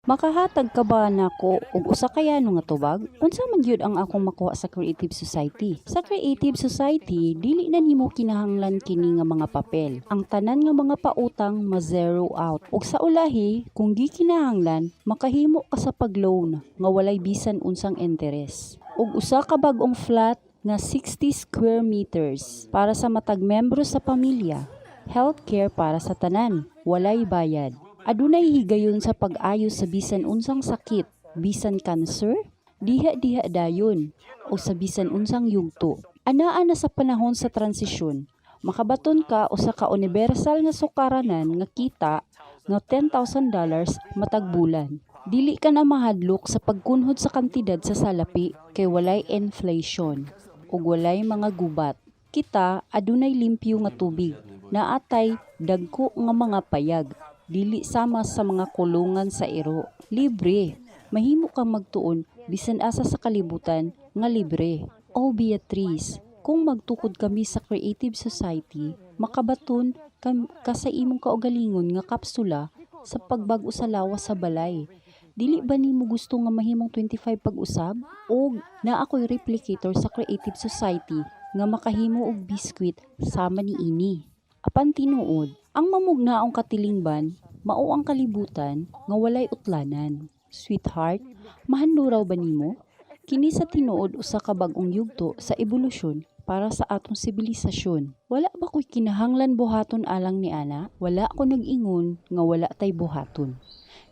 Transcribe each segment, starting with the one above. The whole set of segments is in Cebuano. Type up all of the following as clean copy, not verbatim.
Makahatag ka ba nako og usa ka yano nga tubag? Unsa man gyud ang akong makuha sa Creative Society? Sa Creative Society, dili na nimo kinahanglan kini nga mga papel. Ang tanan nga mga pautang ma-zero out. Ug sa ulahi, kung gikinahanglan, makahimo ka sa pag-loan nga walay bisan unsang interes. Ug usa ka bag-ong flat nga 60 square meters para sa matag membro sa pamilya. Healthcare para sa tanan, walay bayad. Adunay higayon sa pag-ayo sa bisan unsang sakit, bisan cancer, diha-diha dayon o sa bisan unsang yugto. Anaa na sa panahon sa transisyon, makabaton ka usa ka universal nga sukaranan nga kita nga $10,000 matag bulan. Dili ka na mahadlok sa pagkunhod sa kantidad sa salapi kay walay inflation ug walay mga gubat. Kita adunay limpyo nga tubig, naa tay dagko nga mga payag, dili sama sa mga kulungan sa iro. Libre. Mahimo kang magtuon bisan asa sa kalibutan nga libre. Oh Beatrice, kung magtukod kami sa Creative Society, makabaton ka sa imong kaugalingon nga kapsula sa pagbag-o sa lawas sa balay. Dili ba nimo gusto nga mahimong 25 pag-usab? Og naa ko'y replicator sa Creative Society nga makahimo og biskwit sama niini. Apan tinuod, ang mamugnaong katilingban mao ang kalibutan nga walay utlanan. Sweetheart, mahanduraw ba nimo? Kini sa tinuod usa ka bag-ong yugto sa ebolusyon para sa atong sibilisasyon. Wala ba ko'y kinahanglan buhaton alang niana? Wala ko nag-ingon nga wala tay buhaton.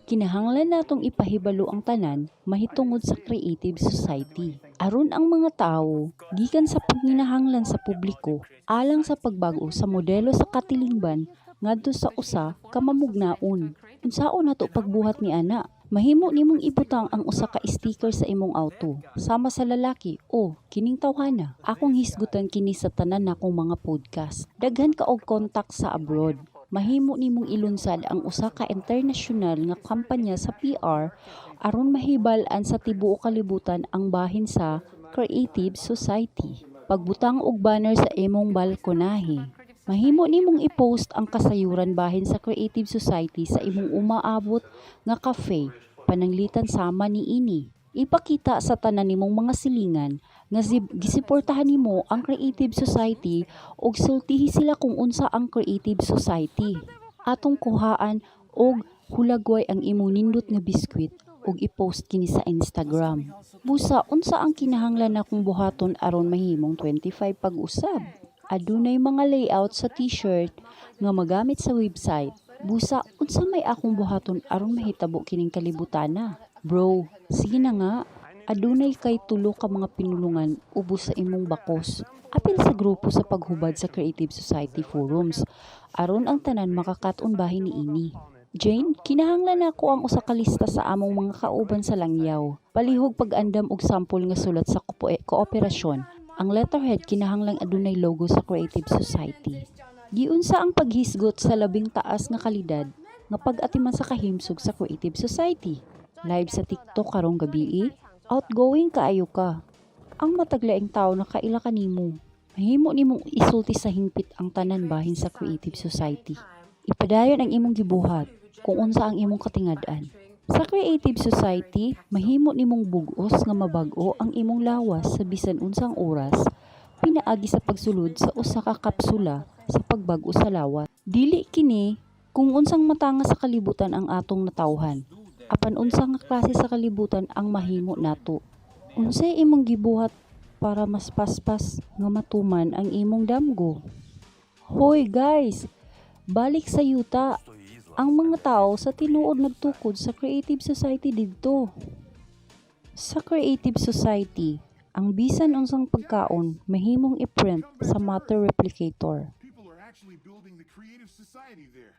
Kinahanglan natong ipahibalo ang tanan mahitungod sa Creative Society. Aron ang mga tawo gikan sa panginahanglan sa publiko alang sa pagbag-o sa modelo sa katilingban ngadto sa usa ka mamugnaon. Unsaon nato pagbuhat ni ana? Mahimo nimong ibutang ang usa ka sticker sa imong auto. Sama sa lalaki, o kining tawhana. Akong hisgutan kini sa tanan nakong mga podcast. Daghan ka og contact sa abroad. Mahimo nimong ilunsad ang usa ka internasyonal nga kampanya sa PR aron mahibal-an sa tibuok kalibutan ang bahin sa Creative Society. Pagbutang og banner sa imong balkonahe. Mahimo nimong i-post ang kasayuran bahin sa Creative Society sa imong umaabot nga cafe pananglitan sama niini. Ipakita sa tanan nimong mga silingan nga gisuportahan nimo ang Creative Society ug sultihi sila kung unsa ang Creative Society. Atong kuhaan og hulagway ang imong nindot nga biskwit ug i-post kini sa Instagram. Busa unsa ang kinahanglan nakong buhaton aron mahimong 25 pag-usab? Adunay mga layout sa t-shirt nga magamit sa website. Busa unsa may akong buhaton aron mahitabo kining kalibutana? Bro, sige na nga. Adunay kay tulo ka mga pinulungan ubos sa imong bakos. Apil sa grupo sa paghubad sa Creative Society forums aron ang tanan makakat-on bahin niini. Jane, kinahanglan nako ang usa ka lista sa among mga kauban sa langyaw. Palihog pag-andam og sample nga sulat sa kooperasyon. Ang letterhead kinahanglang adunay logo sa Creative Society. Giunsa ang paghisgot sa labing taas nga kalidad nga pag-atiman sa kahimsog sa Creative Society? Live sa TikTok karong gabii? Outgoing kaayo ka. Ang matag laing tawo nakaila kanimo. Mahimo nimong isulti sa hingpit ang tanan bahin sa Creative Society. Ipadayon ang imong gibuhat kung unsa ang imong katingad-an. Sa Creative Society, mahimo nimong bug-os nga mabag-o ang imong lawas sa bisan unsang oras pinaagi sa pagsulod sa usa ka kapsula sa pagbag-o sa lawas. Dili kini kung unsang mata nga sa kalibutan ang atong natawhan, apan unsa nga klase sa kalibutan ang mahimo nato. Unsay imong gibuhat para mas paspas nga matuman ang imong damgo? Hoy guys, balik sa yuta. Ang mga tao sa tinuod nagtukod sa Creative Society didto. Sa Creative Society, ang bisan unsang pagkaon mahimong i-print sa matter replicator. People are actually building the Creative Society there.